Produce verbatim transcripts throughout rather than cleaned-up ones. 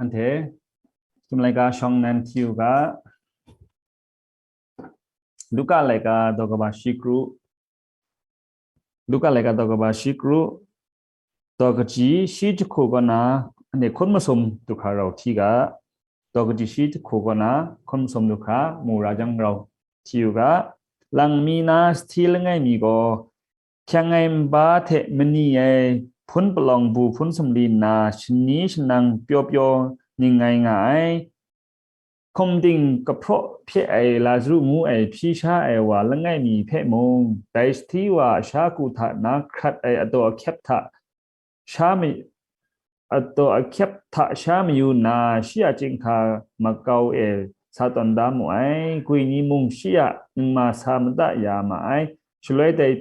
Anhte, sum laika shawng nan hti u ga, Luka laika daw kaba shi kru, Luka laika daw kaba shi kru, daw kaji shi jahku kaw na, anhte hkun masum du hkra rau hti ga, daw kaji shi jahku kaw na, hkun masum du hkra mu ra jang rau hti u ga, lang mi na sahti langai mi gaw, hkyang ai nba hte mani ai hpun palawng bu hpun sumli nna, shani shanang pyaw pyaw ning ngai nga ai. Hkum ting kahpraw hpye ai Lazaru ngu ai hpyi sha ai wa langai mi hpe mung, dai sahti wa a sha ku hta na hkrat ai ataw ahkyep hta sha mi, ataw ahkyep hta sha mayu nna, shi a chyinghka makau e sa tawn da mu ai. Gwi ni mung shi a nma sa mada ya ma ai. Shaloi dai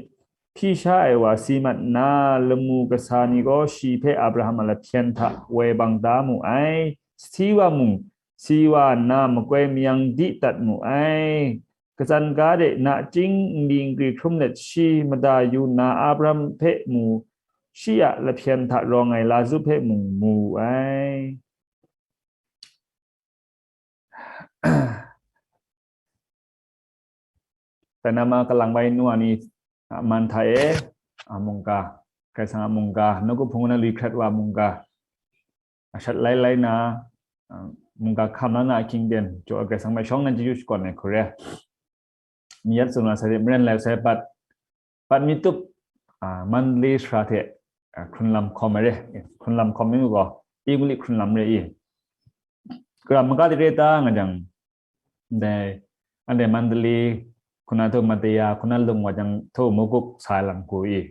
hpyi sha ai wa si mat nna, lamu kasa ni gaw shi hpe Abraham a lahpyen hta woi bang da mu ai. Sahti wa mung si wa nna makoi mayang di dat mu ai. Katsan ga de nachying nli nkri hkrum let shi mada yu nna Abraham hpe mu, shi a lahpyen hta rawng ai Lazaru hpe mung mu wu ai. Dai na ma kalang bai nu a ni, a, man hta e, a, mungga, Karai Kasang a mungga, nawku hpung na lui hkrat wa mungga, a, shat lai lai na, a, mungga hkam la na a hkying ten, jaw Karai Kasang bai shawng nan chyeju shakawn ai hku re. Mi yat tsun wa sai, maren lai sai, pat, pat mi tup, a, Mandalay sara hte, a, hkrunlam hkawm ai re, hkrunlam hkawm mi mu gaw, Ingli hkrunlam re i. Karam maga de re ta nga jang, ndai, anhte Mandalay, hku na hto Madhya, hku na lung wa jang hto Mogok sa ai lam hku i.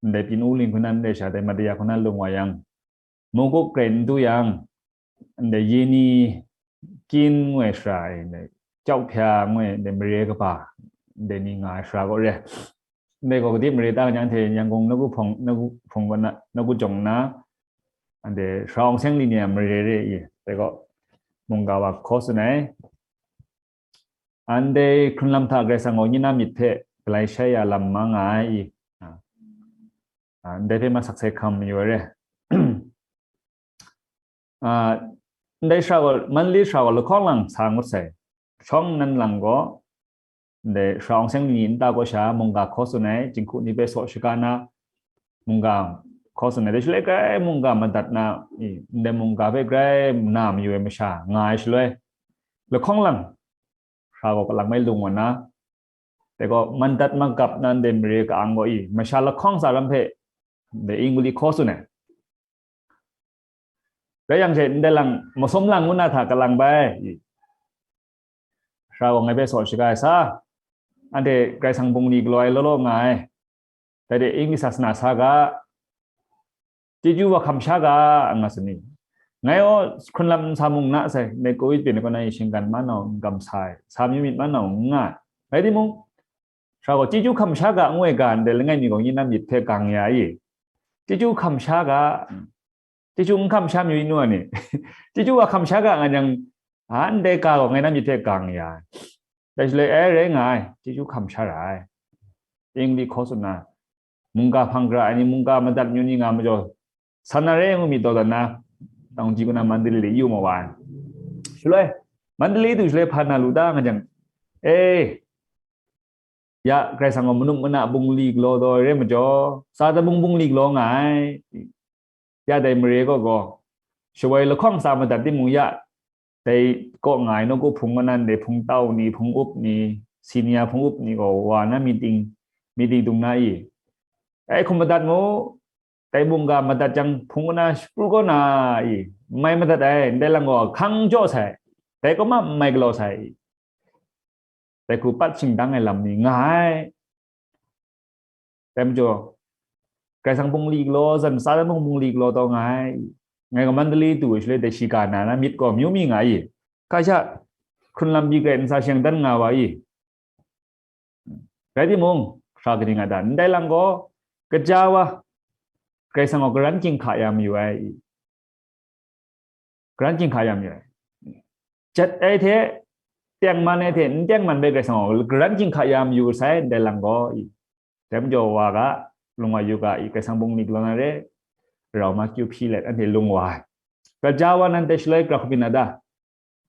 Ndai Pyin U ling hku na ndai sha dai Madhya hku na lung wa yang, Mogok rai n du yang, ndai Yeni Kyin ngu ai sara e, ndai Kyauk Hpya ngu ai ndai mare kaba, ndai ni nga ai sara kaw re. Ndai gaw kadip mare ta nga jang, anhte Yangon nawku hpung, nawku hpung kaw na, nawku jawng na, anhte sara awng seng li ni a mare re i, dai gaw mungga wa hkaw tsun ai. Anhte hkrunlam hta Karai Kasang gaw nye na myit hpe galai shai ya lam ma nga ai i, a, a, ndai hpe masak sai hkam mayu ai re. A, ndai sara gaw, Mandalay sara gaw lahkawng lang sa ngut sai. Shawng nan lang gaw, ndai sara awng seng ni nta kaw sha mungga hkaw tsun ai, jinghku ni hpe saw shaga na, mungga hkaw tsun ai, dai shaloi grai mungga madat na, i, ndai mungga hpe grai na mayu ai masha nga ai shaloi, lahkawng lang, sara gaw kalang mai lung wa na, dai gaw mandat magap na ndai mare ka-ang gaw i, masha lahkawng tsa ram hpe ndai Ingli hkaw tsun ai. Rai yang she, ndai lang, masum lang ngu na hta kalang bai i, sara gaw ngai hpe saw shaga ai sa, anhte Karai Kasang bungli galaw ai law law nga ai. Dai de, Ingli sasana sa ga, chyeju wa hkam sha ga, nga tsun ni. Ngai gaw hkrunlam n sa mung na sai, ndai covid byin ai kaw na i shinggan manau n kam sa ai, sa mayu myit manau n nga ai. Rai timung, sara gaw chyeju hkam sha ga ngu ai ga ndai langai mi gaw nye na myit hpe gang ya i. Chyeju hkam sha ga, chyeju n hkam sha mayu i nu a ni? Chyeju wa hkam sha ga nga jang, a, ndai ga gaw ngai na myit hpe gang ya ai. Dai shaloi, ai, rai nga ai, chyeju hkam sha ra ai. Ingli hkaw tsun na, mungga hpang gara ai ni, mungga madat myu ni nga majaw, Sanare ngu myit daw dat na, Taungji kaw na Mandalay le yu ma wa ai. Shaloi, Mandalay du shaloi hpa na lu ta nga jang, e, ya Karai Kasang gaw manum mana bungli galaw daw ai re majaw, tsa tabung bungli galaw nga ai. Ya dai mare kaw gaw, shawoi lahkawng tsa madat timung ya, dai kaw nga ai nawku hpung kanan dai hpung tau ni, hpung up ni, senior hpung up ni gaw wa na meeting, meeting dung na i, ai hkum madat mu, dai mungga madat jang hpung kaw na shapru kaw na i, n mai madat ai, ndai lang gaw hkang jaw sai, dai kaw ma n mai galaw sai i, dai hku pat shingdang ai lam ni nga ai. Dai majaw, Karai Kasang bungli galaw, zan sa dan mung bungli galaw taw nga ai. Ngai gaw Mandalay du ai shaloi dai shiga na na myit gaw myu mi nga i. Hka sha, hkrunlam pyi garai n sa shang dan nga wa i. Rai timung, hkra kaning a ta, ndai lang gaw, kaja wa, Karai Kasang gaw karan ginhka ya mayu ai i. Karan ginhka ya mayu ai. Jat ai hte, tengman ai hte, n tengman bai Karai Kasang gaw karan ginhka ya mayu sai, ndai lang gaw i. Dai majaw wa ga, lung wa yu ga i, Karai Kasang bungli galaw na re, rau ma kyu hpyi let, anhte lung wa ai. Gaja wa nan dai shaloi gra hkubyin na ta?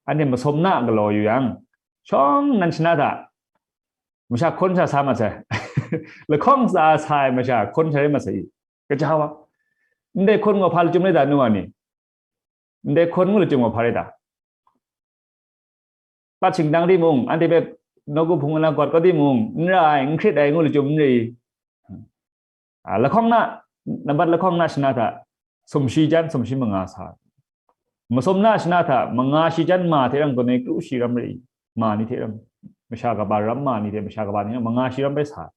Anhte masum na galaw yu yang, shawng nan shana hta masha hkawn sha sa masai. Lahkawng sa sa ai masha hkawn sha rai masai. Gaja wa, ndai hkawn gaw hpa lachyum rai ta, nu wa ni? Ndai hkawn ngu lachyum gaw hpa rai ta? Pat shingdang timung, anhte hpe nawku hpung na gawt kau timung, n ra ai, n hkrit ai ngu lachyum n rai i? A, lahkawng na, nambat lahkawng na shana hta sumshi jan, sumshi manga sa. Masum na shana hta manga shi jan ma hte rang tawn ai kru shi ram rai i? Ma ni hte rang, masha kaba ram ma ni hte masha kaba ni manga shi ram bai sa.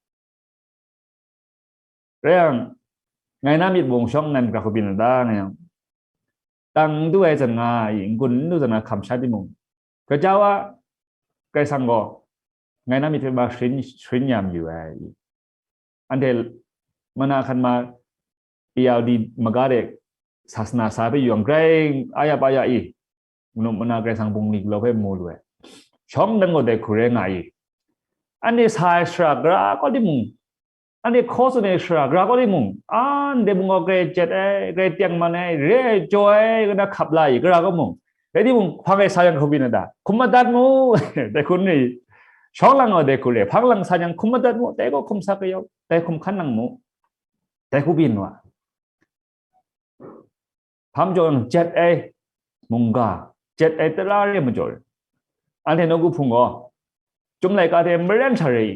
Rai yang, ngai na myit mung shawng nan gra hkubyin na ta, ngai yang, tang n du ai zan nga i, n-gun n du zan nga hkam sha timung, gaja wa, Karai Kasang gaw ngai na myit hpe ma sharin, sharin ya mayu ai. Anhte mana hkan ma P L D maga de sasana sa hpe yu yang, grai aya pa ya i, manu mana Karai Kasang bungli galaw hpe mu lu ai. Shawng dan gaw dai hku rai nga i. Anhte sa ai shara gara kau timung, anhte hkaw tsun ai shara gara kau timung, a, ndai mung gaw grai jet ai, grai tengman ai, re ai, jaw ai, kata hkap la i, gara kau mung, rai timung, hpa ngai sa yang hkrup byin na ta? Hkum madat mu, dai hku n rai i? Shawng lang gaw dai hku rai, hpang lang sa yang hkum madat mu, dai gaw hkum sa kayau, dai hkum hkan nang mu, dai hku byin wa. Hpa majaw yang jet ai mungga, jet ai tara re majaw re. Anhte nawku hpung gaw, Chyum laika hte maren sha re i?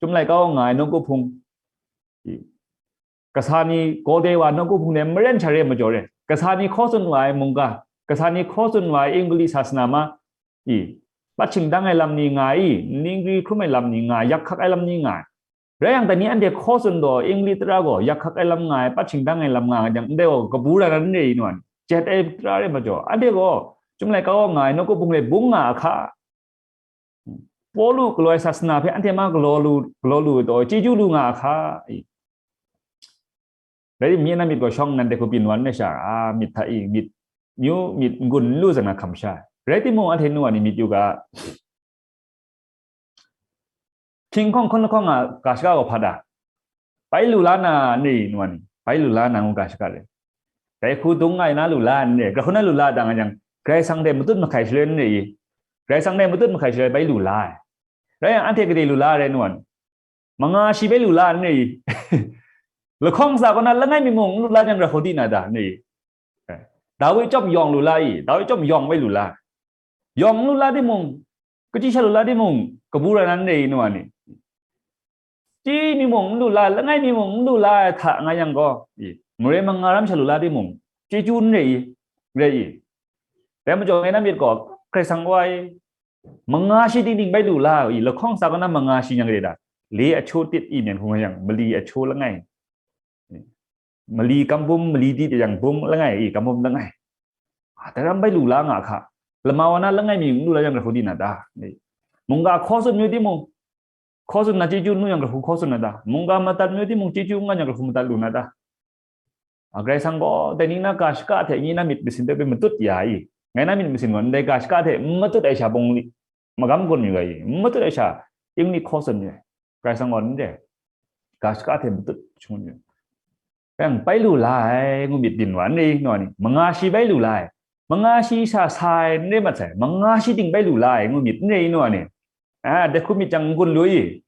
Chyum laika gaw nga ai nawku hpung, i, kasa ni gaw de wa nawku hpung hte maren sha re majaw re. Kasa ni hkaw tsun wa ai mungga, kasa ni hkaw tsun wa ai English sasana ma, i, pat shingdang ai lam ni nga ai i? Ningri hkrum ai lam ni nga ai? Yak hkak ai lam ni nga ai? Rai yang, dai ni anhte hkaw tsun taw, English tara gaw yak hkak ai lam nga ai, pat shingdang ai lam nga ai jang, ndai gaw kabu rai na n re i, nu wa ni? Jet ai tara re majaw, anhte gaw Chyum laika gaw nga ai nawku hpung hte bung nga a hka? Pawlu galaw ai sasana hpe anhte ma galaw lu, galaw lu ai taw, chyeju lu nga a hka? I, rai timung, nye na myit gaw shawng nan dai hku byin wa n rai sha, a, myit hta i, myit myu, myit n-gun n lu zan nga hkam sha. Rai timung, anhte nu wa ni myit yu ga, hkying hkawng hkawn lahkawng a ga shaka gaw hpa ta? Bai lu la na n rai i, nu wa ni? Bai lu la na ngu ga shaka re. Dai hku dung nga ai na lu la n rai, gra hkun na lu la dang a jang, Karai Kasang hte matut mahkai shaloi n rai i? Karai Kasang hte matut mahkai shaloi bai lu la ai. Rai yang, anhte gade lu la ai rai, nu wa ni? Manga shi bai lu la n rai i? Lahkawng sa kaw na langai mi mung n lu la jang, gra hkau di na ta n rai i? Dawi chyawm yawng lu la i? Dawi chyawm yawng bai lu la ai. Yawng n lu la timung, kachyi sha lu la timung, kabu rai na n rai i, nu wa ni? Chyi mi mung n lu la, langai mi mung n lu la ai hta nga yang gaw, i, marai manga ram sha lu la timung, chyeju n rai i? Rai i? Dai majaw, ngai na myit gaw, Karai Kasang wa i, manga shi ting ting bai lu la i? Lahkawng sa kaw na manga shi yang re ta? Le achu tit i myen hkung yang, mali achu langai, mali kam bum, mali di yang bum langai i, kam bum langai. A, dai ram bai lu la nga hka? Lama wa na langai mi n lu la yang, gra hkau di na ta? Mungga hkaw tsun mayu timung, hkaw tsun na chyeju n lu yang, gra hku hkaw tsun na ta? Mungga madat mayu timung, chyeju n nga yang, gra hku madat lu na ta? A, Karai Kasang gaw dai ni na ga shaka hte nye na myit masin hpe matut ya i? Ngai na myit masin gaw ndai ga shaka hte n matut ai sha bungli magam gun yu ai i? N matut ai sha, ing ni hkaw tsun yu ai. Karai Kasang gaw n re, ga shaka hte matut shangun yu ai. Yang bai lu la ai ngu myit byin wa n rai, nu wa ni? Manga shi bai lu la ai, manga shi sha sa ai n rai mat sai, manga shi ting bai lu la ai ngu myit n rai, nu wa ni? A, dai hku myit jang n-gun lu i?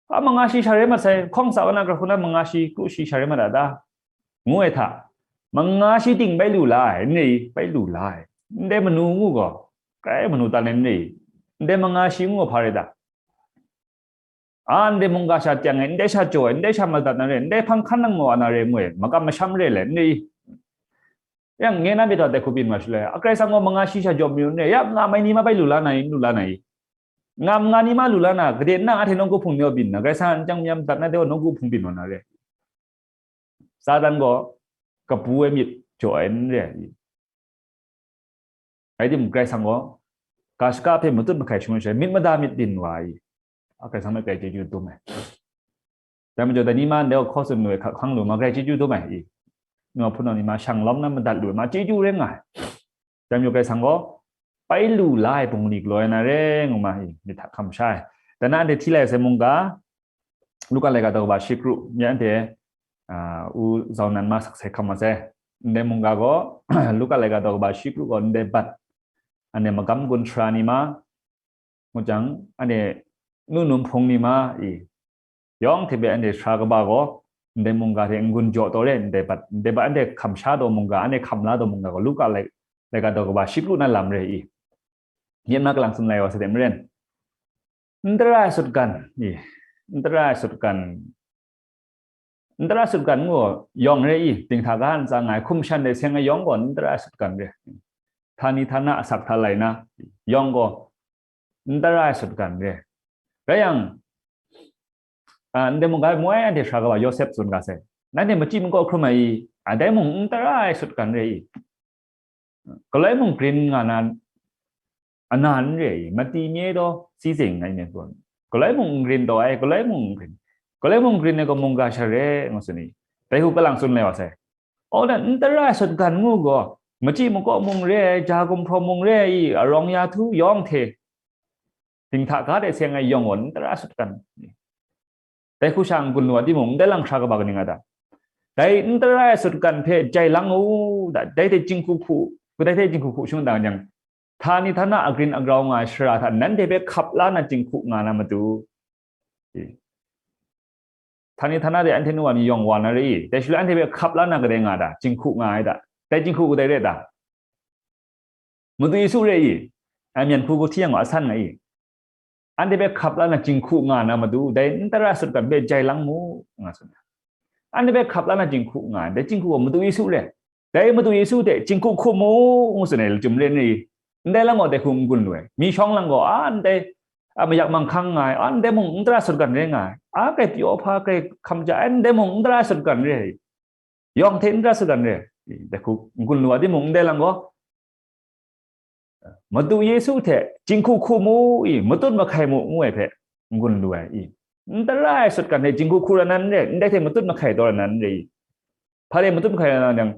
A, manga shi sha rai mat sai, hkawng sa wa na, gra hkun na manga shi, kru shi sha rai mat a ta? Ngu ai hta, manga shi ting bai lu la ai n rai i? Bai lu la ai. Ndai manu ngu gaw, grai manu tan ai n rai i? Ndai manga shi ngu gaw hpa rai ta? A, ndai mungga sha teng ai, ndai sha jaw ai, ndai sha madat na re, ndai hpang hkan nang mawa na re ngu ai, makam masham re le n rai i? Yang nye na myit gaw dai hku byin wa shaloi, a, Karai Kasang gaw manga shi sha jaw mayu n rai, ya, nga mai ni ma bai lu la na i, n lu la na i? Nga manga ni ma lu la na, gade nna anhte nawku hpung ni gaw byin na, Karai Kasang a n chyang mi a madat na de gaw nawku hpung byin wa na re. Satan gaw kabu ai myit jaw ai n re ai. Rai timung, Karai Kasang gaw ga shaka hpe matut mahkai shangun shaloi, myit mada myit byin wa ai. A, Karai Kasang hpe grai chyeju dum ai. Dai majaw, dai ni ma ndai gaw hkaw tsun lu ai, hka hkang lu ma, grai chyeju dum ai i. Nu wa hpunau ni ma shang lawm na madat lu ai ma, chyeju rai nga ai. Dai majaw, Karai Kasang gaw bai lu la ai bungli galaw ai na re ngu ma i, myit hta hkam sha ai. Dan na anhte hti lai sai mungga, Luka laika daw kaba shi kru, ya anhte, a, u zau nan ma sak sai hkam mat sai. ndai mungga gaw, Luka laika daw kaba shi kru gaw ndai bat, anhte magam gun sara ni ma, ngu jang, anhte nu num hpung ni ma, i, yawng hte hpe anhte sara kaba gaw, ndai mungga hte n-gun jaw taw re, ndai bat, ndai bat anhte hkam sha taw mungga, anhte hkam la taw mungga gaw, Luka lai-, laika daw kaba shi kru na lam re i. Myit ma kalang tsun lai wa sa de maren. Ntara sutgan, i, ntara sutgan, ntara sutgan ngu yawng re i, dinghta ga ntsa nga ai, hkum shan de seng ai yawng gaw ntara sutgan re. Htani htana asak hta lai na, yawng gaw ntara sutgan re. Rai yang, a, ndai mungga e mu ai anhte sara kaba Yawsep tsun ga sai. Nanhte machyi makaw hkrum ai i, a, dai mung ntara ai sutgan re i. Galoi mung grin nga na, ana n re i, mati nye taw si zing ai myit gaw, galoi mung n grin taw ai, galoi mung n grin, galoi mung grin ai gaw mungga sha re, ngu tsun i, dai hku kalang tsun lai wa sai. Aw, dan ntara sutgan ngu gaw, machyi makaw mung re ai, ja gumhpraw mung re ai i, arawng ya htu yawng hte, dinghta ga de seng ai yawng gaw ntara sutgan. Dai hku sha n-gun lu ai timung, ndai lang hkra kaba kaning a ta? Dai ntara sutgan hpe jai lang u, da, dai hte jinghku hku, kadai hte jinghku hku shung dang jang, htani htana agrin agrau nga ai sara hta nanhte hpe hkap la na jinghku nga na matu, i, htani htana de anhte nu wa ni yawng wa na re i, dai shaloi anhte hpe hkap la na kadai nga ta? Jinghku nga ai ta? Dai jinghku kadai re ta? Madu Yesu re i, a, myen hku hku hti yang gaw asan nga i. Anhte hpe hkap la na jinghku nga na matu, dai ntara sutgan hpe jai lang mu, nga tsun ai. Anhte hpe hkap la na jinghku nga ai, dai jinghku gaw Madu Yesu re. Dai Madu Yesu hte jinghku hkum mu, ngu tsun ai lachyum re ni? Ndai lam gaw dai hku n-gun lu ai. Mi shawng lang gaw, a, ndai, a, mayak manghkang nga ai, a, ndai mung ntara sutgan re nga ai, a, grai pyaw hpa, grai hkam ja ai, ndai mung ntara sutgan re ai. Yawng hte ntara sutgan re, dai hku n-gun lu ai timung, ndai lang gaw, Madu Yesu hte jinghku hku mu i, matut mahkai mu ngu ai hpe n-gun lu ai i. Ntara ai sutgan hte jinghku hku ra nan n re, ndai hte matut mahkai taw ra nan n re i. Hpa de matut mahkai ra nan yang,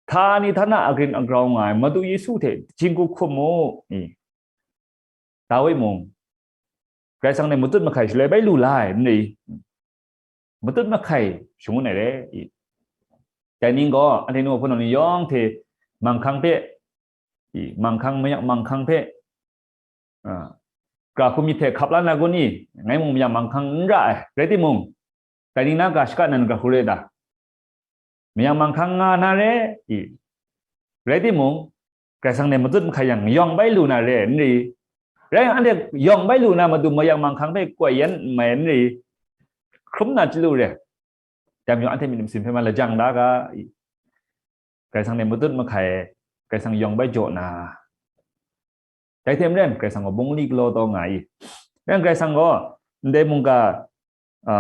htani htana agrin agrau nga ai Madu Yesu hte jinghku hku mu i. Dawi mung, Karai Kasang hte matut mahkai shaloi bai lu la ai n re i. Matut mahkai shangun ai re i. Dai ning gaw, anhte nu hpun ni yawng hte manghkang hpe, i, manghkang, mayak manghkang hpe, a, gara hku myit hte hkap la na kun i? Ngai mung mayak manghkang n ra ai, rai timung, dai ning na ga shaka nan gara hku re ta? Mayak manghkang nga na re i. Rai timung, Karai Kasang hte matut mahkai yang, yawng bai lu na re, n ri? Rai yang, anhte yawng bai lu na matu mayak manghkang hpe koi yan n mai, n ri? Hkrum na chyalu re. Dai majaw, anhte myit masin hpe ma lajang da ga i. Karai Kasang hte matut mahkai, Karai Kasang yawng bai jaw na. Dai hte maren, Karai Kasang gaw bungli galaw taw nga i. Rai yang, Karai Kasang gaw ndai mungga, a,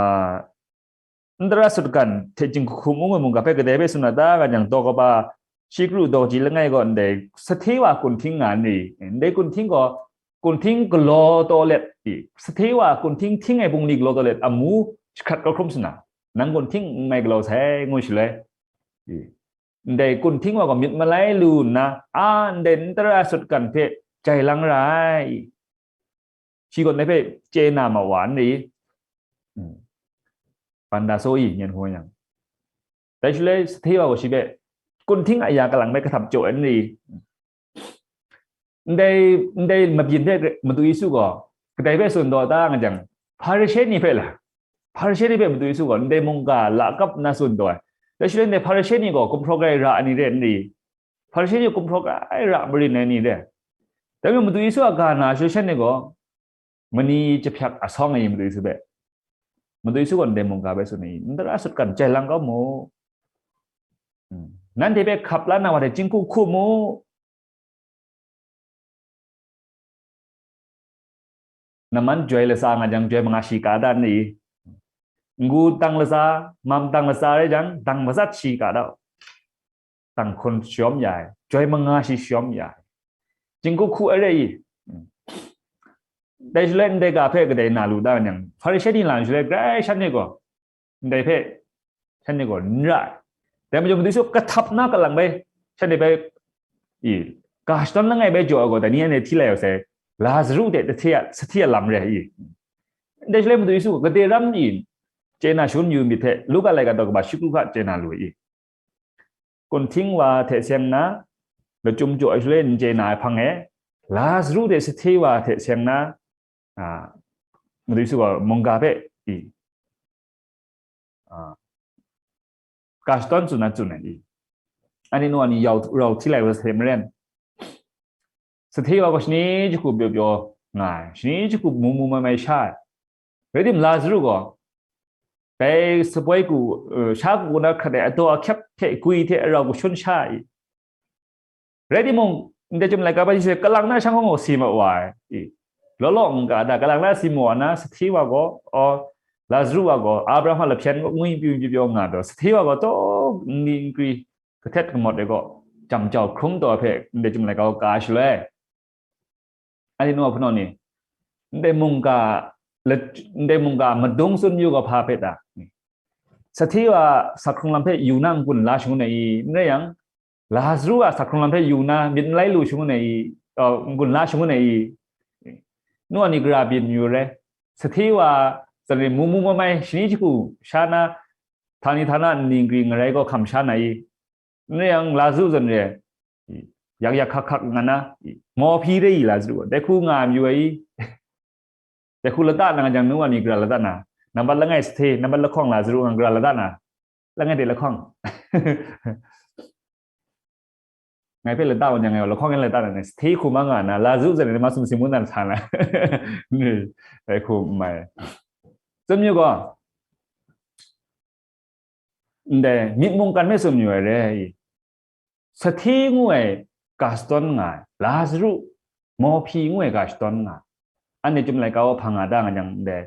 ntara sutgan hte jinghku hku mu ngu ai mungga hpe kadai hpe tsun na ta nga jang, daw kaba shi kru daw ji langai gaw ndai sahte wa kunhting nga n ri? Ndai kunhting gaw, kunhting galaw taw let i, sahte wa kunhting hting ai bungli galaw taw let amu jahkrat kau hkrum suna, nang kunhting n mai galaw sai, ngu shaloi, i, ndai kunhting wa gaw myit malai lu nna, a, ndai ntara sutgan hpe jai lang ra ai. Shi gaw ndai hpe chye na ma wa n ri? Mm. Banda so i, nyen hkawng yang. Dai shaloi sahte wa gaw shi hpe kunhting a ya kalang hpe kahtap jaw ai n ri? Ndai, ndai mabyin hpe Madu Yesu gaw kadai hpe tsun taw ta nga jang, Hparishe ni hpe la, Hparishe ni hpe Madu Yesu gaw ndai mungga lakap nna tsun taw ai. Dai shaloi ndai Hparishe ni gaw gumhpraw grai ra ai ni re n ri? Hparishe ni gumhpraw grai ra marin ai ni re. Dai majaw Madu Yesu a ga na shaloi shanhte gaw mani jahpyak asawng ai Madu Yesu hpe, Madu Yesu gaw ndai mungga hpe tsun ai, ntara sutgan jai lang kau mu. Hmm. Nanhte hpe hkap la na wa hte jinghku hku mu. Naman joi latsa nga jang, joi manga shi ka da n ri? Ngu tang latsa, mam tang latsa rai jang, tang matsat shi ka da. Tang hkun shawm ya ai, joi manga shi shawm ya ai. Jinghku hku ai re i. Dai shaloi ndai ga hpe kadai na lu da yang, Hparishe ni lam shaloi grai shanhte gaw, ndai hpe shanhte gaw n ra ai. Dai majaw Madu Yesu kahtap na kalang bai shanhte bai, i, ga shadawn langai bai jaw ai gaw, dai ni anhte hti lai ai sai, Lazaru hte sahte a, sahte a lam re ai i. Dai shaloi Madu Yesu gaw kadai ram i, chye na shangun yu myit hte, Luka laika daw kaba shi kru hka chye na lu ai i. kunhting wa hte seng na, lachyum jaw ai shaloi n chye na ai hpang e, Lazaru hte sahte wa hte seng na, a, Madu Yesu gaw mungga hpe, i, a, ga shadawn tsun na tsun ai, i. Anhte nu wa ni yau, rau hti lai wa sahte maren, sahte wa gaw shani jahku pyaw pyaw nga ai, shani jahku mu mu mai mai sha ai. Rai tim, Lazaru gaw, dai sapoi ku, eh, sha ku na hkrat ai adaw ahkyep hte gwi hte arau kashun sha ai. Rai timung, ndai chyum laika hpa shi kalang na shang hkawng gaw si ma wa ai. I, law law n ga da, kalang na si ma wa na, sahte wa gaw, aw, Lazaru wa gaw, Abraham a lahpyen gaw ngwi pyu pyu pyaw nga taw, sahte wa gaw taw n ni n kri, kahtet kamawt ai gaw, jam jau hkrum taw hpe, ndai chyum laika gaw ka shaloi, anhte nu wa hpunau ni, ndai mungga, ndai mungga madung tsun yu ga hpa hpe ta? Sahte wa sa hkrung lam hpe yu na n-gun la shangun ai i? N rai yang, Lazaru a sa hkrung lam hpe yu na myit n lai lu shangun ai i? Uh, n-gun la shangun ai i? Nu wa ni gara byin yu re. Sahte wa, zawn re, mu mu mai mai shani jahku sha na, htani htana nni n kri ngarai gaw hkam sha na i? N rai yang, Lazaru zawn re, yak yak hkak hkak nga na, mawhpyi re i Lazaru gaw? Dai hku nga mayu ai i? Dai hku lata na nga jang, nu wa ni gara lata na, nambat langai sahte, nambat lahkawng Lazaru nga gara lata na, langai de lahkawng. Ngai hpe lata wa jang, ngai lahkawng yan lata na, sahte hku ma nga na, Lazaru zawn re, ma sum si mu nan sa na. Ni, dai hku mai. Tsun yu gaw, ndai myit mungkan hpe tsun yu ai re i? Sahte ngu ai ga shadawn nga ai, Lazaru, mawhpyi ngu ai ga shadawn nga ai. Anhte chyum laika gaw hpa nga da nga jang, ndai,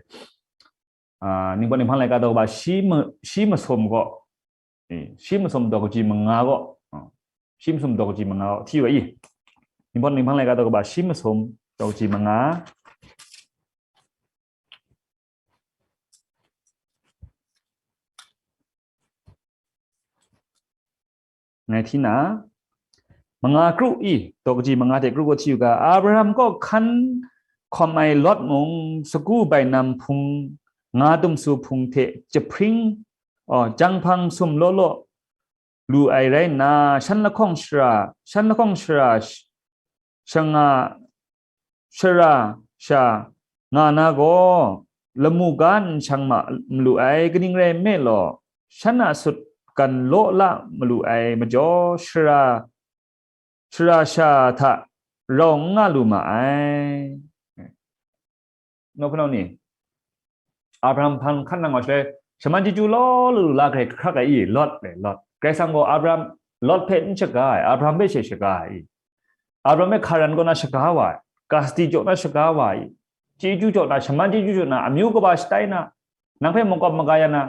ah, Ningpawt Ninghpang laika daw kaba shi ma-, shi masum gaw, eh, shi masum daw kaji manga gaw, ah, shi masum daw kaji manga gaw hti wa i? Ningpawt Ninghpang laika daw kaba shi masum daw kaji manga. Ngai hti na, manga kru i, daw kaji manga hte kru gaw hti u ga, Abraham kaw hkan hkawm ai Lot mung, sagu bainam hpung, nga dumsu hpung hte jahpring, oh, jang hpang sum law law lu ai rai nna, shan lahkawng shara, shan lahkawng shara sh-, shanga, shara sha nga na gaw, lamu ga nshang ma, malu ai, kaning rai nme law, shan a sut gan law la malu ai majaw, shara, shara sha hta rau n nga lu ma ai. Nawku nau ni, Abraham hpang hkan nang wa shaloi, shaman chyeju law law lu la hkrai hkrak ai i? Lot le, Lot. Karai Kasang gaw Abraham, Lot hpe n shaga ai, Abraham hpe she shaga ai i? Abraham hpe Haran kaw na shaga wa ai, Kasti jaw na shaga wa ai i? Chyeju jaw na, shaman chyeju jaw na, amyu kaba shatai na, nang hpe makawp maga ya na,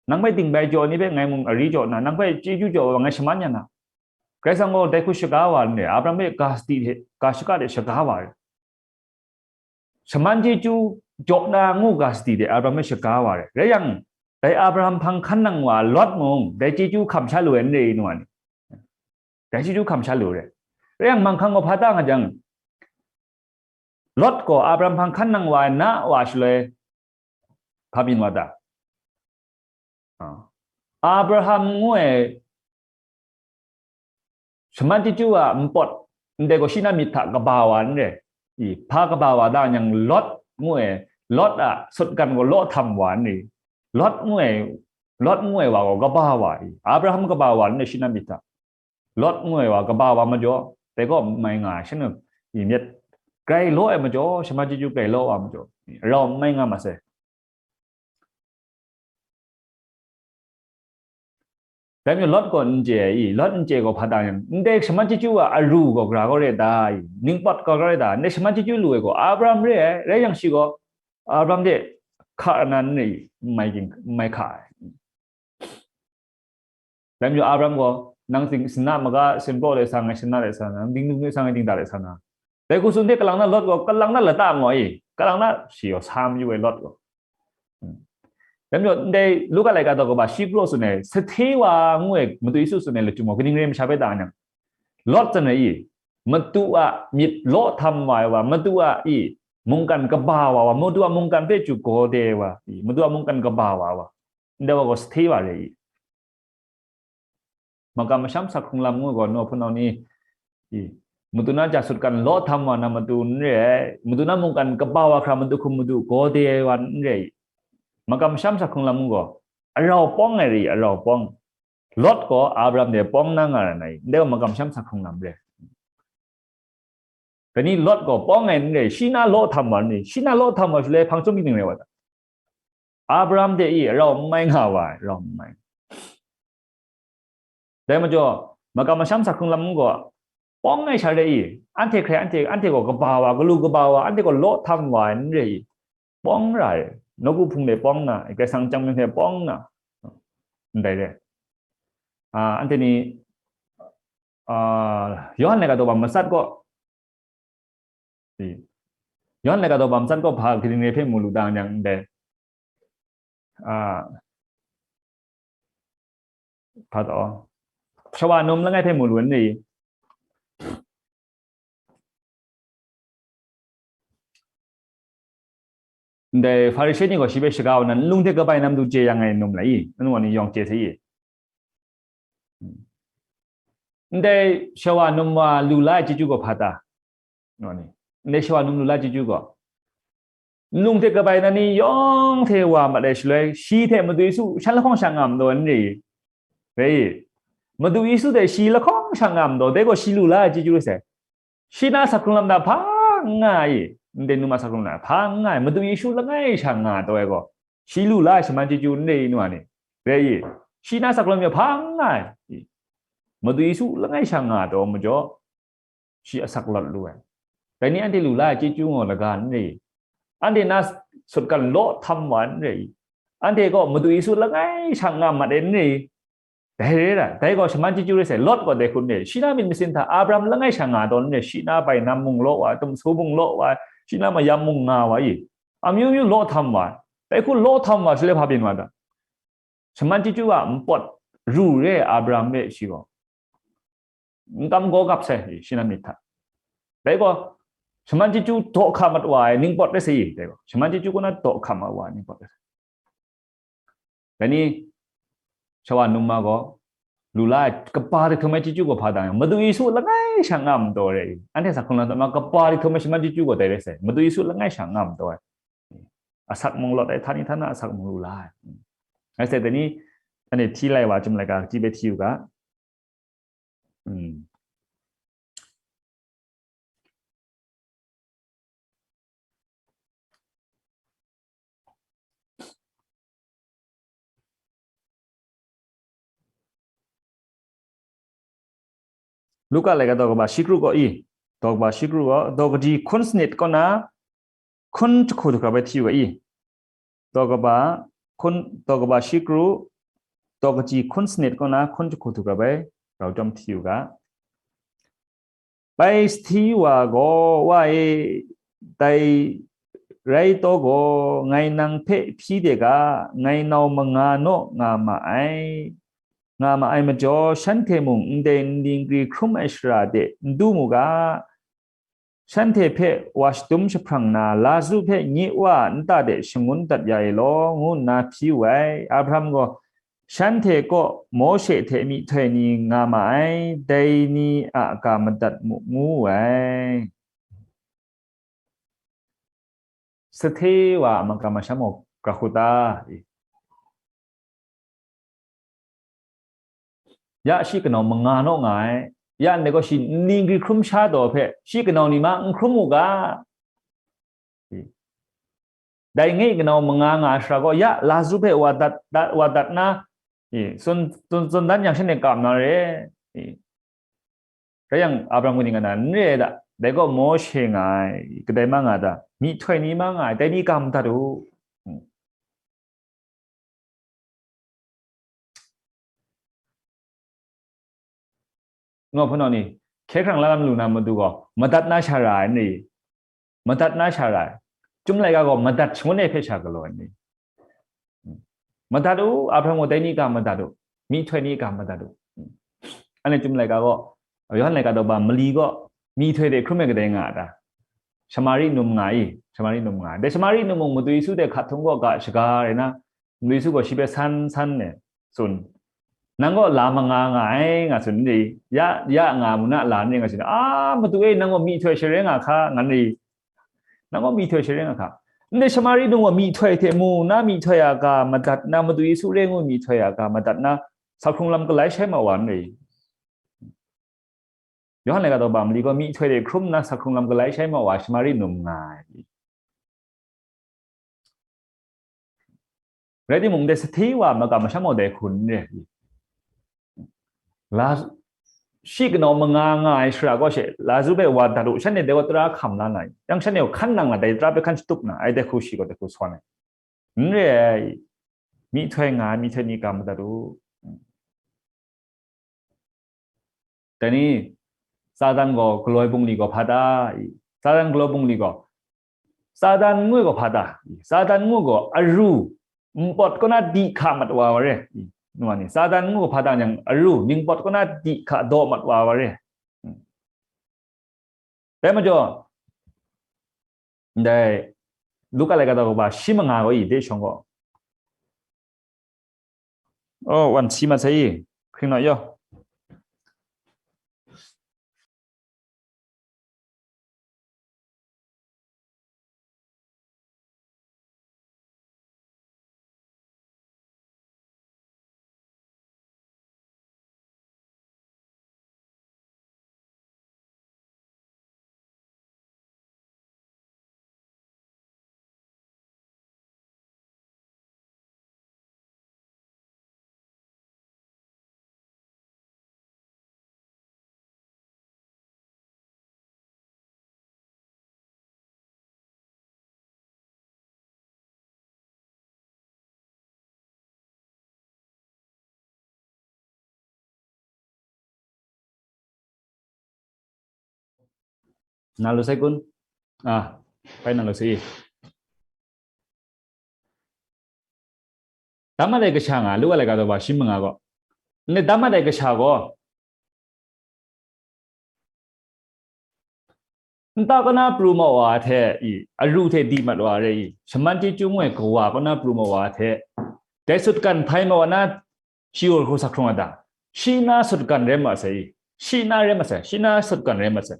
nang hpe dingbai jaw ni hpe ngai mung ari jaw na, nang hpe chyeju jaw wa ngai shaman ya na. Karai Kasang gaw dai hku shaga wa ai, Abraham hpe Kasti hte, ga shaka hte shaga wa ai. Shaman chyeju jaw na ngu ga sadi de Abraham hpe shaga wa ai. Rai yang, dai Abraham hpang hkan nang wa Lot mung dai chyeju hkam sha lu ai n rai, nu wa ni? Dai chyeju hkam sha lu ai. Rai yang, manghkang gaw hpa ta nga jang, Lot gaw Abraham hpang hkan nang wa ai na wa shaloi, hpa byin wa ta? Ah. Abraham ngu ai shaman chyeju a npawt ndai gaw shi na myit hta kaba wa n rai. I, hpa kaba wa da yang, Lot ngu ai, Lot a sutgan gaw law htam wa n rai. Lot ngu ai, Lot ngu ai wa gaw kaba wa i? Abraham kaba wa n rai shi na myit hta. Lot ngu ai wa kaba wa majaw, dai gaw n mai nga ai, shanhte i myit grai law ai majaw, shaman chyeju grai law wa majaw, rau n mai nga ma sai. Dai majaw Lot gaw n chye ai i? Lot n chye gaw hpa ta yang, ndai shaman chyeju a aru gaw gara gaw rai ta i? Ningpawt gaw gara rai ta? Ndai shaman chyeju lu ai gaw Abraham re ai, rai yang shi gaw Abraham hte hka na n rai i? N mai ging, n mai hka ai. Dai majaw Abraham gaw, nang ting, sina maga, sinpraw de sa ngai sina de sa na, nang dingdung de sa ngai dingda de sa na. Dai hku tsun hte kalang na Lot gaw, kalang na lata ngaw i? Kalang na shi gaw sa mayu ai Lot gaw. Hmm. Dai majaw, ndai Luka laika daw kaba shi kraw tsun ai, sahte wa ngu ai Madu Yesu tsun ai lachyum gaw, kaning rai masha bai ta nang? Lot tsun ai i? Madu a myit law htam wa ai wa, Madu a i? Mungkan kaba wa wa, Madu a mungkan hpe chyu gaw de wa i? Madu a mungkan kaba wa wa. Ndai wa gaw sahte wa rai i? Makam masham sak hkrung lam ngu gaw, naw hpunau ni, i, madu na ja sutgan law htam wa na madu n re ai, madu na mungkan kaba wa hkra madu hkum madu gaw de ai wa n re ai. Makam masham sak hkrung lam ngu gaw, arau pawng ai re, arau pawng. Lot gaw Abraham de pawng na nga ra na i, ndai gaw makam masham sak hkrung lam re. Dai ni Lot gaw pawng ai n re, shi na law htam wa n re, shi na law htam wa shaloi hpang chyum kaning rai wa ta? Abraham de i rau n mai nga wa ai, rau n mai. Dai majaw, makam masham sak hkrung lam gaw, pawng ai sha re i, anhte hkrai anhte, anhte gaw kaba wa, galu kaba wa, anhte gaw law htam wa ai n re i, pawng ra ai, nawku hpung de pawng na, Karai Kasang chyam myit hte pawng na, ndai re. Ah, anhte ni, ah, Yawhan laika daw ba matsat gaw, i, Yawhan laika daw ba matsat gaw hpa kaning re hpe mu lu dang yang ndai, ah, hpa taw, shawa num langai hpe mu lu ni, ndai Hparishe ni gaw shi hpe shaga wa nan, nlung hte kabai na matu chye yang ai num lai i, anu wa ni yawng chye sai i. Ndai shawa num wa lu la ai chyeju gaw hpa ta? Ndai shawa num lu la ai chyeju gaw, nlung hte kabai na ni yawng hte wa mat ai shaloi, shi hte Madu Yesu shan lahkawng sha nga ma taw n re i? Rai i? Madu Yesu hte shi lahkawng sha nga ma taw, dai gaw shi lu la ai chyeju rai sai. Shi na sak hkrung lam na hpa n nga ai, ndai num a sak hkrung lam na hpa n nga ai, Madu Yesu langai sha nga taw ai gaw, shi lu la ai shaman chyeju n re i, nu wa ni? Rai i? Shi na sak hkrung lam hpa n nga ai, Madu Yesu langai sha nga taw majaw, shi asak lawt lu ai. Dai ni anhte lu la ai chyeju gaw laga n re i? Anhte na sutgan law htam wa n re i? Anhte gaw Madu Yesu langai sha nga mat ai n re i? Dai re ai, dai gaw shaman chyeju rai sai, Lot gaw dai hku n re, shi na myit masin hta Abraham langai sha nga taw n re, shi na bai nam mung law wa, tumsu mung law wa, shi na mayam mung nga wa i, amyu myu law htam wa, dai hku law htam wa shaloi hpa byin wa ta? Shaman chyeju a npawt ru re ai Abraham hpe shi gaw n kam gaw gap sai, shi na myit hta. Dai gaw shaman chyeju daw hka mat wa ai ningpawt rai sai i, dai gaw shaman chyeju kaw na daw hka mat wa ai ningpawt rai sai. Dai ni, shawa num ma gaw, lu la ai kaba dai htum ai chyeju gaw hpa dang yang, Madu Yesu langai sha nga ma taw re i? Anhte sak hkrung lam hta ma kaba dai htum ai shaman chyeju gaw dai rai sai, Madu Yesu langai sha nga ma taw ai. Asak mung lawt ai, htani htana asak mung lu la ai. Ngai sai dai ni, anhte hti lai wa, Chyum laika kaji bai hti u ga. Hmm. Luka laika daw kaba shi kru gaw i, daw kaba shi kru gaw, daw kaji hkun sanit kaw na hkun jahku htu hkrap ai hti u ga i, daw kaba hkun, daw kaba shi kru, daw kaji hkun sanit kaw na hkun jahku htu hkrap ai grau chyawm hti u ga. Bai sahti wa gaw, Wa e, dai rai taw gaw, ngai nang hpe hpyi de ga, ngai nau manga naw nga ma ai. Nga ma ai majaw, shanhte mung ndai nli nkri hkrum ai shara de n du mu ga, shanhte hpe wa shadum jahprang na, Lazaru hpe nye wa a nta de shangun dat ya i law, ngu nna hpyi wu ai. Abraham gaw shanhte kaw Mawshe hte myihtoi ni nga ma ai, dai ni a ga madat mu, ngu wu ai. Sahthe wa a makam masham gaw gra hku ta? Ya shi kanau manga naw nga ai. Ya ndai gaw shi nli nkri hkrum sha taw hpe, shi kanau ni ma n hkrum u ga. Dai nge kanau manga nga ai shara gaw, ya Lazaru hpe wa dat, dat, wa dat na, i, tsun, tsun, tsun dan yang shanhte kam na re. I. Rai yang, Abraham kaning nga na, n re ai da, dai gaw Mawshe nga ai, kadai ma nga da, myihtoi ni ma nga ai, dai ni kam dat u. Hmm. Ngu hpunau ni, hkye hkrang la lam lu na matu gaw, madat na sha ra ai ni, madat na sha ra ai. Chyum laika gaw madat shangun e hpe sha galaw ai ni. Madat u, Abraham gaw dai ni ga madat u, myihtoi ni ga madat u. Anhte Chyum laika gaw, Yawhan laika daw ba mali gaw, myihtoi de hkrum ai kadai nga a ta? Shamari num nga i, Shamari num nga. Dai Shamari num mung Madu Yesu de hkat htung gaw ga shaga rai na, Madu Yesu gaw shi hpe san san e tsun. Nang gaw la manga nga ai, nga tsun ni, ya, ya nga mu na la ni, nga tsun, a, Madu e, nang gaw myihtoi share nga hka, nga ni, nang gaw myihtoi share nga hka. Ndai Shamari num gaw myihtoi hte mu na myihtoi a ga madat na, Madu Yesu re ngu myihtoi a ga madat na, sa hkrung lam galai shai ma wa n rai. Yawhan laika daw ba mali gaw myihtoi de hkrum na sa hkrung lam galai shai ma wa Shamari num nga ai. Rai timung, dai sahte wa makam masham gaw dai hku n re. La, shi kanau manga nga ai shara gaw she, Lazaru hpe wa dat u, shanhte dai gaw tara hkam la na, yang shanhte gaw hkan nang na, dai tara hpe hkan shatup na, ai dai hku shi gaw dai hku sawn ai. N re ai, myihtoi nga ai, myihtoi ni ga madat u. Dai ni, Satan gaw galoi bungli gaw hpa ta? Satan galoi bungli gaw, Satan ngu gaw hpa ta? Satan ngu gaw aru, npawt kaw na di hka mat wa wa re. Nu wa ni, Satan ngu gaw hpa ta yang aru, ningpawt kaw na di hka daw mat wa wa re. Dai majaw, ndai Luka laika daw ba shi manga gaw i, de shawng gaw. Oh, wan si ma sai i, hkring naw yaw. Na lu sai kun? Ah, pai na lu sai. Dama dai kasha nga, Luka laika daw ba shi manga gaw. Ndai dama dai kasha gaw, nta kaw na pru ma wa hte i, aru hte di mat wa re i, shaman chyeju ngu ai kawa kaw na pru ma wa hte, dai sutgan hpai ma wa na, shi gaw hku sa hkrung a ta? Shi na sutgan rai ma sai i, shi na rai ma sai, shi na sutgan rai ma sai.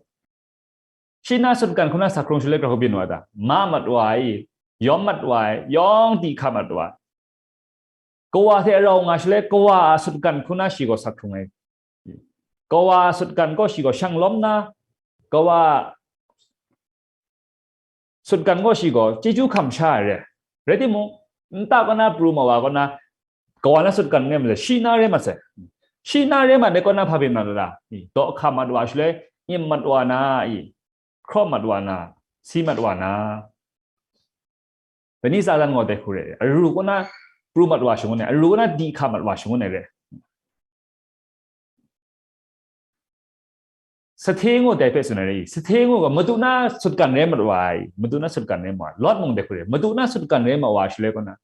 Shi na sutgan hku na sa hkrung shaloi grau byin wa ta? Ma mat wa ai, yawm mat wa ai, yawng di hka mat wa ai. Kawa hte rau nga shaloi, kawa a sutgan hku na shi gaw sa hkrung ai. Kawa a sutgan gaw shi gaw shang lawm na, kawa a sutgan gaw shi gaw chyeju hkam sha ai re. Rai timung, nta kaw na pru ma wa kaw na, kawa na sutgan rai ma sai, shi na rai ma sai. Shi na rai ma dai kaw na hpa byin mat wa ta? Daw hka mat wa shaloi, nyim mat wa na i, hkraw mat wa na, si mat wa na. Dai ni Satan gaw dai hku re, aru kaw na pru mat wa shangun ai, aru kaw na di hka mat wa shangun ai re. Sahte ngu dai hpe tsun ai re i, sahte ngu gaw madu na sutgan rai mat wa ai, madu na sutgan rai mat wa ai, Lawt mung dai hku re, madu na sutgan rai mat wa shaloi kaw na,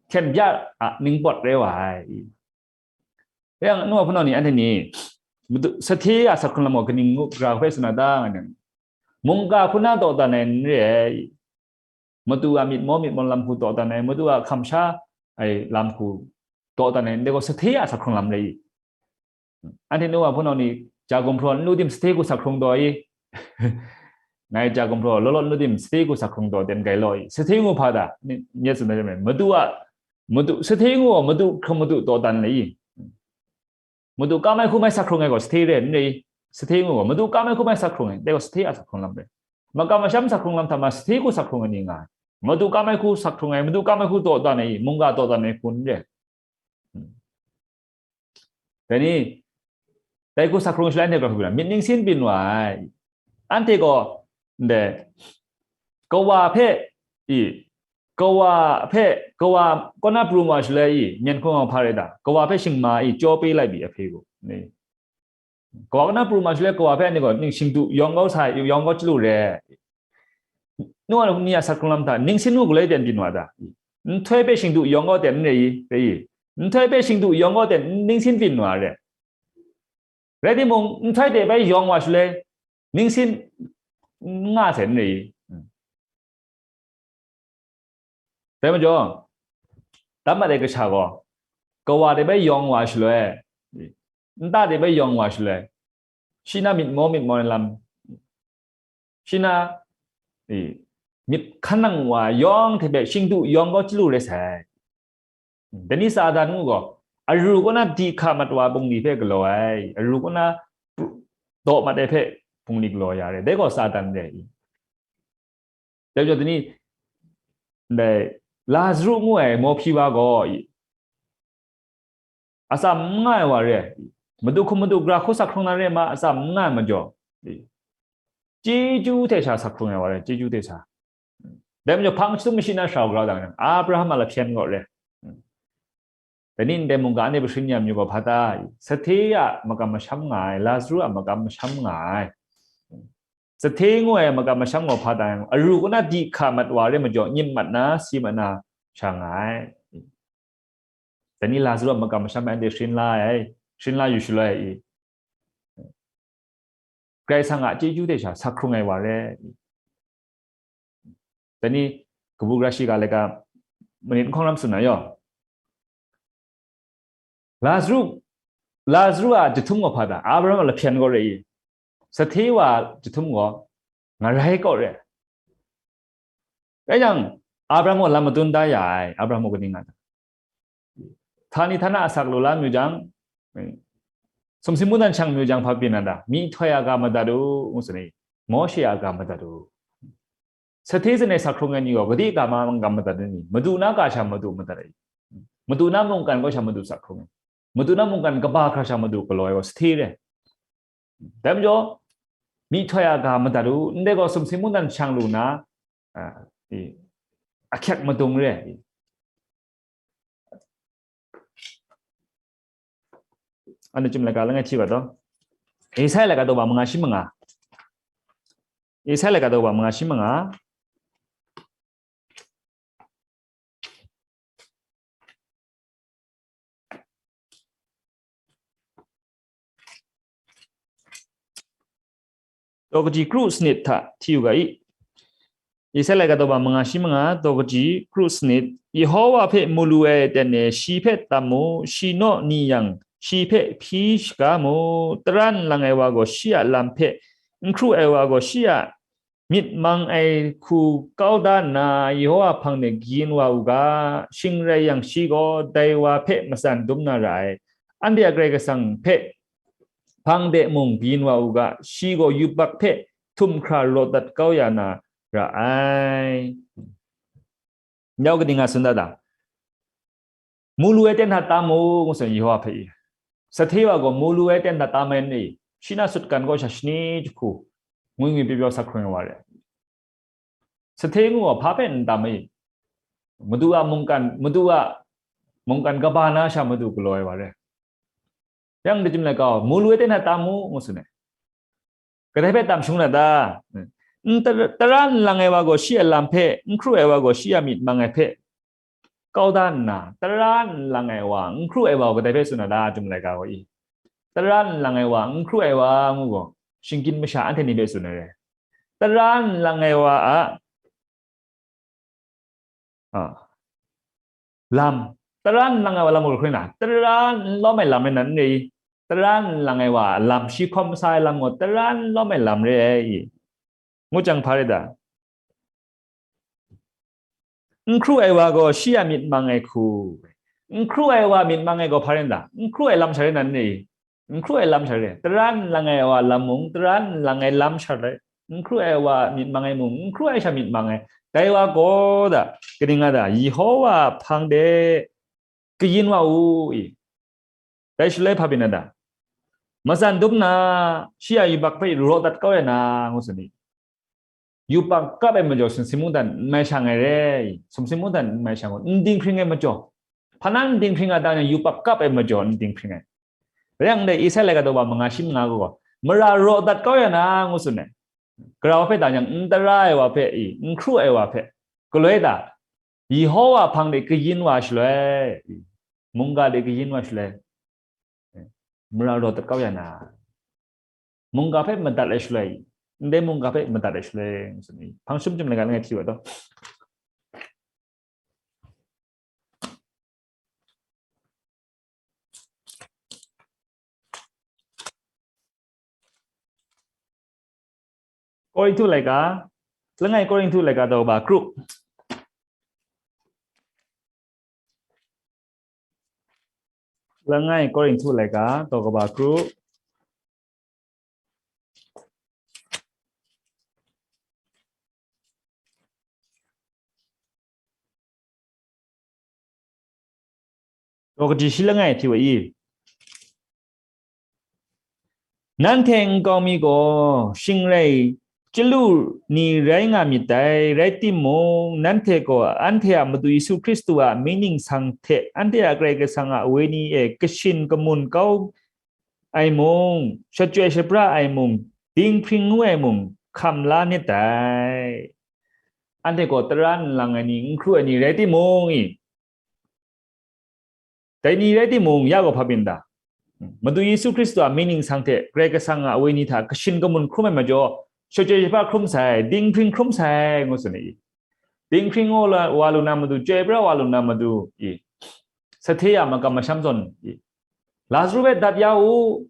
hkyen bya a ningpawt rai wa ai. Yang nu wa hpunau ni, anhte ni, madu, sahte a sa hkrung lam gaw kaning ngu, gra hpe tsun na ta, nga yang, mungga hku na daw dan ai n re ai, madu a myit maw myit maw lam hku daw dan ai, madu a hkam sha ai lam hku daw dan ai, ndai gaw sahte a sa hkrung lam rai i. Anhte nu wa hpunau ni, ja gumhpraw n lu tim sahte hku sa hkrung daw i. Ngai ja gumhpraw law law n lu tim sahte hku sa hkrung daw ten gai law i. Sahte ngu hpa ta? Ni, nye tsun ai, madu a, madu, sahte ngu gaw madu hkrum madu daw dan le i. Madu kam ai hku mai sa hkrung ai gaw sahte re n re i. Sahte ngu gaw madu kam ai hku mai sa hkrung ai, dai gaw sahte a sa hkrung lam re. Makam masham sa hkrung lam hta ma sahte hku sa hkrung ai ni nga ai. Madu kam ai hku sa hkrung ai, madu kam ai hku daw dan ai i, mungga daw dan ai hku n re. Dai ni, dai hku sa hkrung shaloi anhte grau hku byin ai, myit ningsin byin wa ai. Anhte gaw, ndai, kawa hpe, i, kawa hpe, kawa kaw na pru ma shaloi i, myen hkungga hpa rai ta? Kawa hpe shingma i, jaw pe lai bi a hpe gaw, ni. Kawa kaw na pru ma shaloi, kawa hpe anhte gaw ning shingdu yawng kau sa, yawng kau chyalu re. Nu wa ni a sa hkrung lam hta, ningsin ngu galoi ten byin wa ta? Nhtoi hpe shingdu yawng kau ten n re i, re i? Nhtoi hpe shingdu yawng kau ten ningsin byin wa re. Rai timung, nhtoi hte bai yawng wa shaloi, ningsin n nga sai n re i? Dai majaw, dam mat ai kasha gaw, kawa hte bai yawng wa shaloi, nta de bai yawng wa shaloi, shi na myit maw myit maw ai lam, shi na, e, myit hkan nang wa yawng hte hpe shingdu yawng gaw chyalu rai sai. Dai ni Satan ngu gaw, aru kaw na di hka mat wa bungli hpe galaw ai, aru kaw na daw mat ai hpe bungli galaw ya re, dai gaw Satan re. Dai majaw, dai ni, ndai Lazaru ngu ai mawhpyi wa gaw, atsam n nga ai wa re, madu hkum madu gara hku sak hkrung na re ma, atsam n nga ai majaw, chyeju hte sha sak hkrung ai wa re, chyeju hte sha. Dai majaw, hpang chyum mashi na shara grau dang, Abraham a lahpyen gaw re. Dai ni ndai mungga anhte hpe sharin ya mayu gaw hpa ta? Sahte a makam masham nga ai, Lazaru a makam masham nga ai. Sahte ngu ai makam masham gaw hpa ta? Aru kaw na di hka mat wa re majaw, nyim mat na, si mat na sha nga ai. Dai ni Lazaru a makam masham anhte sharin la ai, sharin la yu shaloi i, Karai Kasang a chyeju hte sha sak hkrung ai wa re. Dai ni kabu gara shiga laika manit nhkawng lam tsun na yaw, Lazaru, Lazaru a jahtum gaw hpa ta? Abraham a lahpyen gaw re i, sahte wa jahtum gaw ngarai kaw re. Rai yang, Abraham gaw lam madun da ya ai. Abraham gaw kaning nga ta? Htani htana asak lu la mayu jang, sumsing mungdan shang mayu jang, hpa byin na ta? Myihtoi a ga madat u, ngu tsun ai, Mawshe a ga madat u. Sahte zawn e sak hkrung ai ni gaw, gade ga ma makam madat ai ni? Madu na ga sha madu madat ai. Madu na mungkan gaw sha madu sak hkrung ai. Madu na mungkan kaba hkra sha madu galaw ai gaw sahte re. Dai majaw, myihtoi a ga madat u, ndai gaw sumsing mungdan shang lu na, a, i, ahkyek madung re. Anhte chyum laika langai hti wa taw. Isai laika daw ba manga shi manga. Isai laika daw ba manga shi manga. Daw kaji kru sanit hta hti u ga i. Isai laika daw ba manga shi manga, daw kaji kru sanit. Yehowa hpe mu lu ai aten e shi hpe tam mu, shi naw ni yang, shi hpe hpyi shaga mu. Tara nlang ai wa gaw shi a lam hpe, n hkru ai wa gaw shi a myit mang ai hku kau da nna, Yehowa hpang de kayin wa u ga, shing rai yang, shi gaw dai wa hpe matsan dum na ra ai. Anhte a Karai Kasang hpe hpang de mung kayin wa u ga, shi gaw yubak hpe htum hkra rawt dat kau ya na ra ai. Nau kaning nga tsun da ta? Mu lu ai ten hta tam mu, ngu tsun Yehowa hpe i. Sahte wa gaw mu lu ai ten hta tam ai ni, shi na sutgan gaw sha shani jahku, ngwi ngwi pyaw pyaw sak hkrung ai wa re. Sahte ngu gaw hpa hpe n tam ai? Madu a mungkan, madu a mungkan kaba na sha madu galaw ai wa re. Yang dai chyum laika, mu lu ai ten hta tam mu, ngu tsun ai. Kadai hpe tam shangun na ta? N tar-, tara nlang ai wa gaw shi a lam hpe, n hkru ai wa gaw shi a myit mang ai hpe kau da nna, tara nlang ai wa, n hkru ai wa gaw kadai hpe tsun na ta, chyum laika gaw i? Tara nlang ai wa, n hkru ai wa ngu gaw, shinggyim masha anhte ni hpe tsun ai re. Tara nlang ai wa a, a, lam, tara nlang ai wa lam gaw hkru na, tara n lawm ai lam rai na n re i? Tara nlang ai wa a lam, shi hkawm sa ai lam gaw tara n lawm ai lam re ai i, ngu jang hpa rai ta? N hkru ai wa gaw shi a myit mang ai hku. N hkru ai wa myit mang ai gaw hpa rai ta? N hkru ai lam sha rai na n re i? N hkru ai lam sha rai. Tara nlang ai wa lam mung, tara nlang ai lam sha rai. N hkru ai wa myit mang ai mung, n hkru ai sha myit mang ai. Dai wa gaw da, kaning nga ta? Yehowa hpang de kayin wa u i. Dai shaloi hpa byin na ta? Matsan dum na, shi a yubak hpe raw dat kau ya na, ngu tsun i. Yubak kap ai majaw sumsing mungdan n mai shang ai re, sumsing mungdan n mai shang ai, n dinghpring ai majaw. Hpa na n dinghpring a ta yang, yubak kap ai majaw n dinghpring ai. Rai yang dai Isai laika daw ba manga shi manga gaw, mara raw dat kau ya na, ngu tsun ai. Gara wa hpe ta yang, n tara ai wa hpe i, n hkru ai wa hpe, galoi ta? Yehowa hpang de kayin wa shaloi, mungga de kayin wa shaloi, mara raw dat kau ya na, mungga hpe madat ai shaloi, ndai mungga hpe madat ai shaloi, ngu tsun i. Hpang shum chyum laika langai hti wa taw. Korinhtu laika, langai Korinhtu laika daw kaba kru. Langai Korinhtu laika daw kaba kru. Daw kaji shi langai hti wa i. Nanhte nkau mi gaw shing rai chyalu ni rai nga myit dai, rai timung, nanhte gaw anhte a Madu Yesu Hkristu a mying ningsang hte anhte a Karai Kasang a Wenyi e kashin kamun kau ai mung, shachyoi shapra ai mung, dinghpring ngu ai mung, hkam la myit dai. Anhte gaw tara nlang ai ni, n hkru ai ni rai timung i, dai ni rai timung, ya gaw hpa byin da? Madu Yesu Hkristu a mying ningsang hte Karai Kasang a Wenyi hta kashin kamun hkrum ai majaw, shachyoi shapra hkrum sai, dinghpring hkrum sai, ngu tsun ai i. Dinghpring wa lu na matu, chyoi pra wa lu na matu i, sahte a makam masham zawn i, Lazaru hpe dat ya u.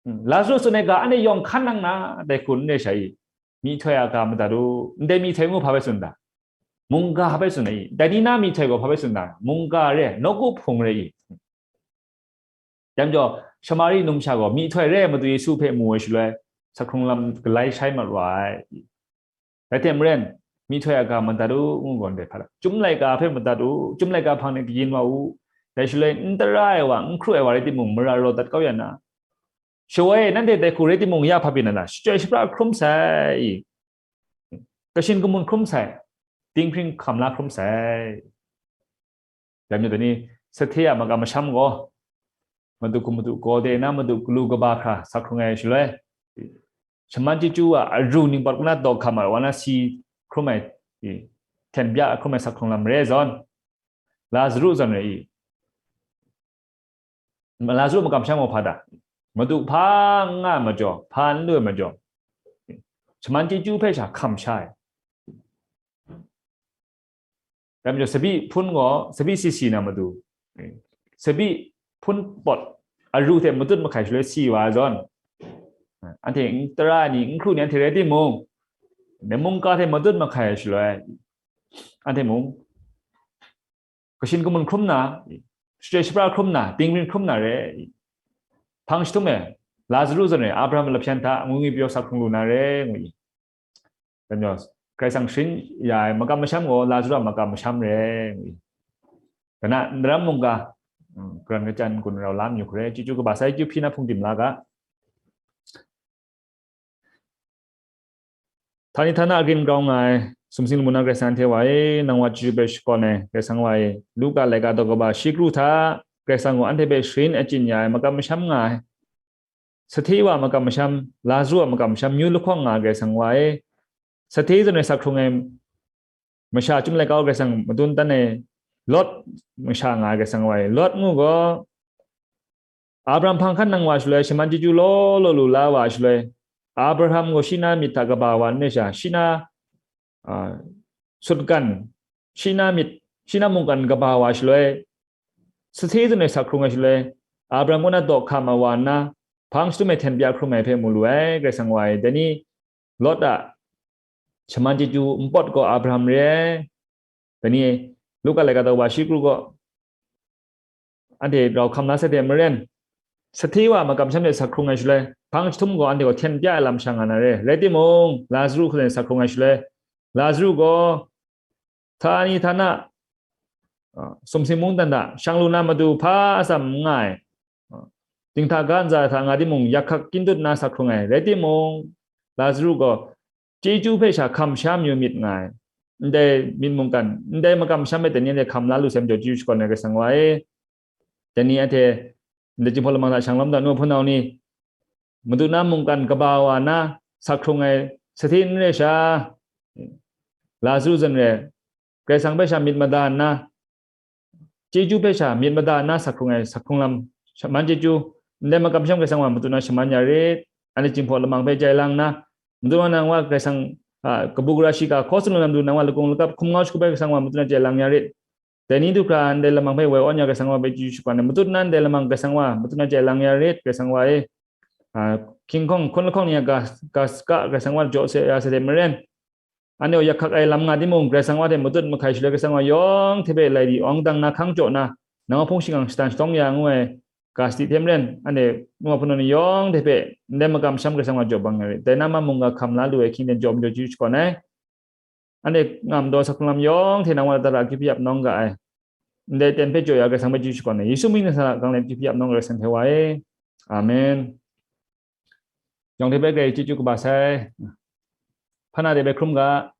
Lazaru tsun ai ga anhte yawng hkan nang na, dai hku n re sha i, myihtoi a ga madat u, ndai myihtoi ngu hpa bai tsun da? Mungga hpa bai tsun ai i, dai ni na myihtoi gaw hpa bai tsun da? Mungga re, nawku hpung re i. Dai majaw, Shamari numsha gaw myihtoi re ai Madu Yesu hpe mu ai shaloi, sakhkrung lam galai shai mat wa ai. Rai hte maren, myihtoi a ga madat u, ngu gaw ndai hpa la, Chyum laika hpe madat u, Chyum laika hpang de kayin wa u, dai shaloi n tara ai wa, n hkru ai wa rai timung, mara raw dat kau ya na, shawoi nanhte dai hku rai timung, ya hpa byin na, shachyoi shapra hkrum sai i, kashin kamun hkrum sai, dinghpring hkam la hkrum sai. Dai majaw dai ni, sahte a makam masham gaw, madu hku madu gaw de na madu galu kaba hkra sa hkrung ai shaloi, shaman chyeju a aru ningpawt kuna daw hkam ai wa na si hkrum ai, hten bya hkrum ai sa hkrung lam re ai zawn, Lazaru zawn re i. Lazaru makam masham gaw hpa da? Madu hpa n nga ai majaw, hpa n lu ai majaw, shaman chyeju hpe sha hkam sha ai. Dai majaw, tsabyi hpun gaw, tsabyi si si na matu, tsabyi hpun pawt aru hte matut mahkai shaloi si wa ai zawn, anhte n tara ai ni, n hkru ni anhte rai timung, dai mungga hte matut mahkai ai shaloi, anhte mung kashin kamun hkrum na, shachyoi shapra hkrum na, dinghpring hkrum na re. Hpang jahtum e, Lazaru zawn re, Abraham a lahpyan hta, ngu ngwi pyaw sa hkrung lu na re, ngu i. Dai majaw, Karai Kasang sharin ya ai makam masham gaw, Lazaru a makam masham re, ngu i. Dai na, ndaram mungga, mm, karan kachyan gun rau la mayu hkre, chyeju kaba sai kyu hpyi na hpung tim la ga. Htani htana agrin grau nga ai, sumsing lamu na Karai Kasang hte wa e, nang wa chyeju hpe shakawn ai Karai Kasang wa e, Luka laika daw kaba shi kru hta, Karai Kasang gaw anhte hpe sharin achyin ya ai makam masham nga ai. Sahte wa makam masham, Lazaru a makam masham, myu lahkawng nga ai Karai Kasang wa e, sahte zawn e sa hkrung ai masha chyum laika Karai Kasang matun tan e, Lot masha nga ai Karai Kasang wa e. Lot ngu gaw, Abraham hpang hkan nang wa shaloi, shaman chyeju law law lu la wa shaloi, Abraham gaw shi na myit hta kaba wa nme sha, shi na, a, sutgan, shi na myit, shi na mungkan kaba wa shaloi, sahte zawn e sa hkrung ai shaloi, Abraham kaw na daw hkam ai wa nna, hpang jahtum e hten bya hkrum ai hpe mu lu ai, Karai Kasang wa e. Dai ni, Lot a shaman chyeju npawt gaw Abraham re ai. Dai ni, Luka laika daw kaba shi kru gaw, anhte rau hkam la sai hte maren, sahte wa makam masham de sa hkrung ai shaloi, hpang jahtum gaw anhte gaw hten bya ai lam sha nga na re. Rai timung, Lazaru hku sa hkrung ai shaloi, Lazaru gaw htani htana, a, sumsing mungdan hta shang lu na matu hpa atsam n nga ai, a, dinghta ga ntsa hta nga timung, yak hkak kyin dut na sa hkrung ai. Rai timung, Lazaru gaw chyeju hpe sha hkam sha mayu myit nga ai. Ndai myit mungkan, ndai makam masham hpe dai ni anhte hkam la lu sai majaw, chyeju shakawn ai Karai Kasang wa e. Dai ni anhte ndai Jinghpaw Lamang hta shang lawm da nu, hpunau ni, matu na mungkan kaba wa na sa hkrung ai sahte n re sha, Lazaru zawn re, Karai Kasang hpe sha myit mada nna, chyeju hpe sha myit mada nna sa hkrung ai sa hkrung lam, shaman chyeju, ndai makam masham Karai Kasang wa matu na shaman ya rit, anhte Jinghpaw Lamang hpe chye lang nna, matu na nang wa Karai Kasang, a, kabu gara shiga hkaw tsun lu na matu nang wa lakung lakap hkum ngau shagu bai Karai Kasang wa matu na chye lang ya rit. Dai ni du hkra ndai lamang hpe woi awn ya Karai Kasang wa hpe chyeju shakawn ai, matut na ndai lamang Karai Kasang wa, matut na chye lang ya rit, Karai Kasang wa e. A, hkying hkawng, hkun lahkawng ni a ga, ga, ga Karai Kasang wa jaw se, ya se hte maren, anhte a yak hkak ai lam nga timung, Karai Kasang wa hte matut mahkai shaloi Karai Kasang wa yawng hte hpe lai di awng dang na hkang jaw na, nang a hpung shingkang shatan shatawng ya ngu ai ga sadi hte maren, anhte nu wa hpung ni yawng hte hpe ndai makam masham Karai Kasang wa jaw bang ai rit. Dai na ma mungga hkam la lu ai hkying ten jaw majaw chyeju shakawn ai. Anhte ngam daw sak hkrung lam yawng hte nang wa tara akyu hpyi ap nawng ga ai. Ndai ten hpe jaw ya Karai Kasang hpe chyeju shakawn ai. Yesu mying ni sa a gang let akyu hpyi ap nawng Karai Kasang hte wa e. Amen. Yawng hte bai grai chyeju kaba sai. Hpana de bai hkrum ga.